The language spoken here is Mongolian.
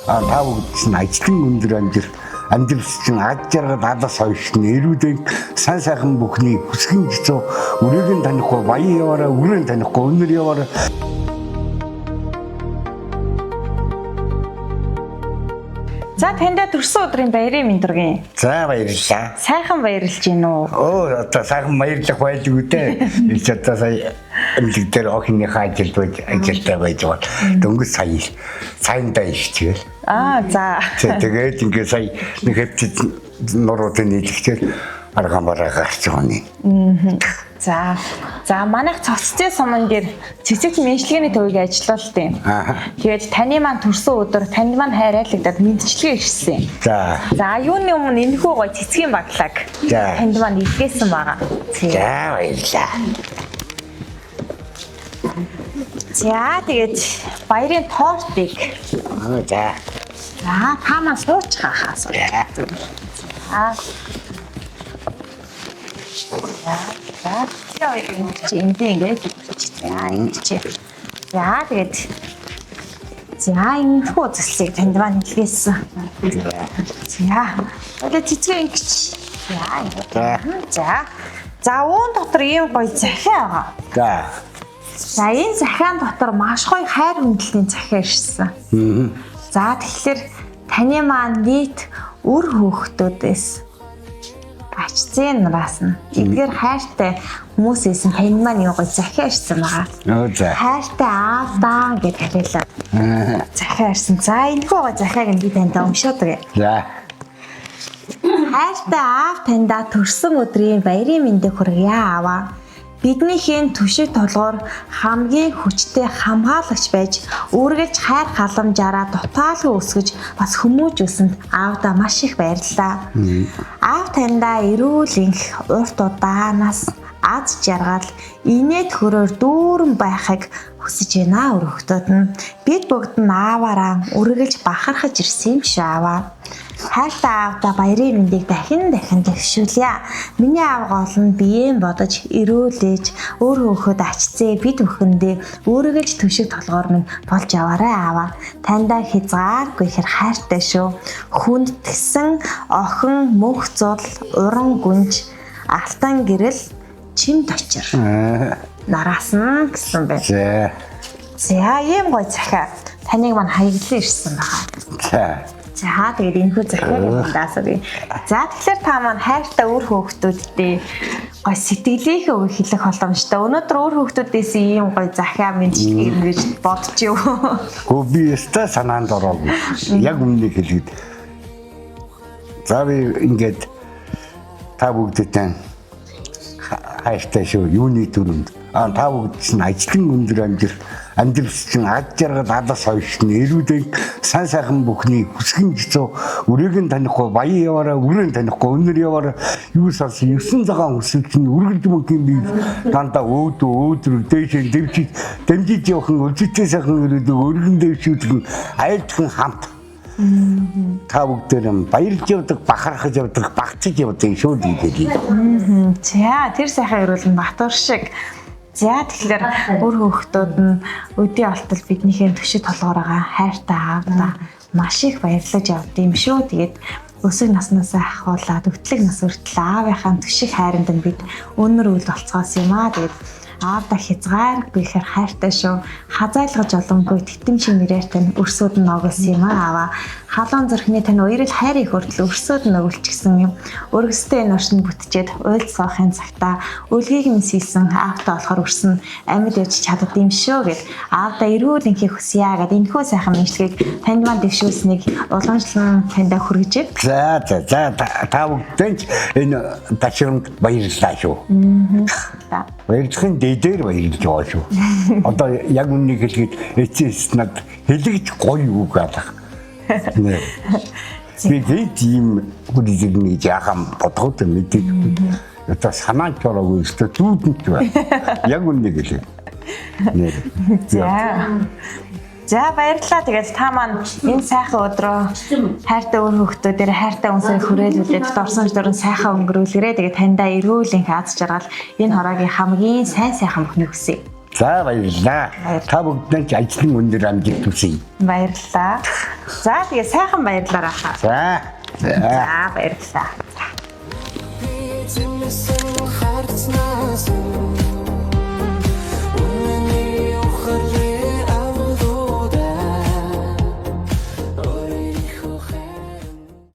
А та бүгд чинь ажлын өндөр амьдрал чинь ад жаргал алас хойш нь эрүүдэн сан сайхан бүхний хүсгэн жицүү үрийг нь танихгүй баян яваараа үрийг нь танихгүй өнөр яваараа. За таньда төрсөн өдрийн баярын мэнд хүргэе. За, баярлалаа. Сайхан баярлж гин үү? Оо, одоо сайхан баярлах байлгүй дээ. Энд ч одоо сая эмнэлэг дээр охиныхаа ажилд байж ажилдаа байж байгаа. Дөнгөж сая саяндаа ичгээл. Аа, за. Тэгээд ингээ сая нэг хэвчээ нуруудын нийлэгчээр арган бараа гарч байгаа юм. За. За, манайх цогцтой суман дээр цэцэгт мэншлэгээний төвийг ажиллуулт юм. Тэгээд таны маань төрсөн өдөр танд маань хайрайлагдаад мэдчилгээ ирсэн. За. За, юуны өмнө энэхүү гоё цэцгийн баглаг танд маань илгээсэн байгаа. За, баярлалаа. За, тэгээд баярын тортыг. Аа, за. За, та маань суучих хаа. За. За, за, чи энд ингээд за ингэж. За, тэгээд за энэхүү зүслийг танд маань илгээсэн. За, одоо цэцгээ ингэж. За, за. За, уун дотор ийм гоё захиа байгаа. За. За, энэ захиан дотор маш гоё хайр хүндлэлийн захиа ирсэн. За, тэгэхээр таны маань нийт үр хөөхтүүдээс ачцын нараас нь эдгээр хайртай хүмүүсээс нь тань маань юу гоё захиа ирсэн байгаа. Оо, за. Хайртай аавдаа гэж хариулаад захиа ирсэн. За, энэхүү гоё захиаг нь би таньд уншаад өгье. За. Хайртай аав таньдаа төрсөн өдрийн баярын мэндийг хүргье ааваа. Биднийхэн түшиг толгоор хамгийн хүчтэй хамгаалагч байж үргэлж хайр халамжаараа дутаалгүй өсгөж бас хүмүүжүүлсэнд аавдаа маш их баярлалаа. Аав таньдаа эрүүл энх, урт удаанаас аз жаргал, инээд хөрөөр дүүрэн байхыг хүсэж байна өргөхдөөд нь. Бид бүгд нь ааваараа үргэлж бахархаж ирсэн юм шиг ааваа. Хайртай аавдаа баярын мэндийг дахин дахин дэвшүүлье. Миний аав гол нь биеэн бодож, эрүүлээж, өөр хөөхөд ачцээ бид бүхэндээ үргэлж төшиг толгоор минь болж яваарай ааваа. Таньдаа хязгааргүй хэр хайртай шүү. Хүндтгсэн охин мөнх зул, уран гүнж, алтан гэрэл, чин точир. Нараас нь гэсэн байна. За. За, ийм гоё захиа. Таныг маань хаяглан ирсэн байгаа. За. За, тэгээд энэхүү захиаг таасаа. За, тэгэхээр та маань хайртай үр хөөхтүүдтэй гоё сэтгэлийнхээ үг хэлэх боломжтой. Өнөөдөр үр хөөхтүүдээс ийм гоё захиа мэдчилгээ ирнэ гэж бодож юу? Гөө би өстой санаанд ороогүй. Яг үннийг хэлгээд. За, би ингээд та бүгдтэй хайртай шүү. Юуны түрүүнд. А та бүгд чинь ажлын өндөр амьдрал чинь ад жаргал алас хойш нь эрүүдэн сан сайхан бүхний хүсгэн жицүү үрийг нь танихгүй баян яваараа үрийг нь танихгүй өнөр яваараа юу салсан 9 цагаан хүсэл чинь үргэлж мөнхийн бие дандаа өөдөө өөдрөг дээшээ дэмжиж дэмжиж явах нь үлзийтэй сайхан өрөөдөг өргөн дэвшүүлэн айлтхан хамт та бүгдээр нь баярлж явдаг, бахархаж явдаг, багцаж явдаг шүү дээ гэдэг. За, тэр сайхан өрөөл нь Батур шиг. За, тэгэхээр үр хөөхтүүд нь өдий алтал биднийхээ төшиг толгоороо хайртай аавдаа маш их баярлаж явд юм шүү. Тэгээд өсөг наснаасаа ахуулаад өтлөг нас хүртэл аавынхаа төшиг хайранд нь бид өнөр үйл болцоос юм аа. Тэгээд аавдаа хязгааргүй ихээр хайртай шүү. Хазайлгаж боломгүй тэтэм шин нэрээр тань өрсүүд нь ногоолсон юм аа ааваа. Халуун зүрхний тань уярл хайрыг хүртэл өрсүүд нь өгөлчихсэн юм. Өргөстэй энэ оршин бүтчээд уйлд суухын цагтаа өлгийг нь сэлсэн аавтаа болохоор өрсөн амьд явж чадд юм шүү гэд аавдаа эрүүл энхийг хүсье гэд энэхүү сайхан мэдлэгийг танд маань дэвшүүлсэнийг уламжлан таньдаа хүргэж байна. За, за, за, та бүгдээ ч энэ ташрамд баярлалаа шүү. За. Баярлахын дээдээр баярлж байгаа шүү. Одоо яг үннийг хэлэхэд эцэс над хэлэгч гоё үг алах. Нэ. Би гээд ийм хүлээлгний жаахан бодгоод мэдээд одоо санаач ороогүй өстө зүүдэн ч байна. Яг үннийг хэлээ. Нэ. За. За, баярлалаа. Тэгээд та маань энэ сайхан өдрөө хайртай үр хөвгтүүдээр хайртай үнсээр хүрээлүүлээд дорсон дөрөн сайхан өнгөрүүлгэрээ. Тэгээд таньдаа эрүүл энх аз жаргал энэ хороогийн хамгийн сайн сайхан бүхнийг хүсье. За, баярлалаа. Баярлалаа. Та бүгдээ ч ажлын өндөр амжилт хүсье. Баярлалаа. За, тэгээ сайхан баярлаарай хаа. За. За. За, баярлалаа. Эзэмсэн харцнаас.